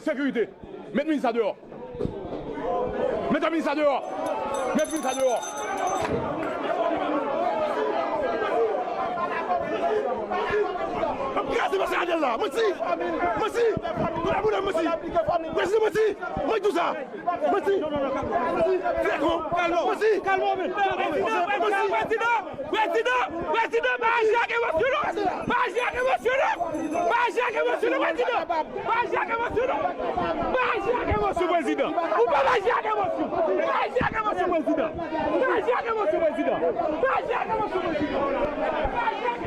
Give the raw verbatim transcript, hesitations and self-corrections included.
sekirite. Met minis la deyò. Met minis la deyò. Met minis la deyò. Kraze pase Ariel la. Manti. Manti. Manti. Prezidan manti. Manti tou sa. Manti. Manti. Fè kon. Manti. Manti. Prezidan, prezidan, prezidan, pa aji ak emosyon non! Pa aji ak emosyon non! Pa aji ak emosyon non, prezidan! Pa aji ak emosyon non! Pa aji ak emosyon, prezidan! Ou pa aji ak emosyon! Pa aji ak emosyon, prezidan! Pa aji ak emosyon, prezidan! Pa aji ak emosyon, prezidan! Pa aji ak emosyon!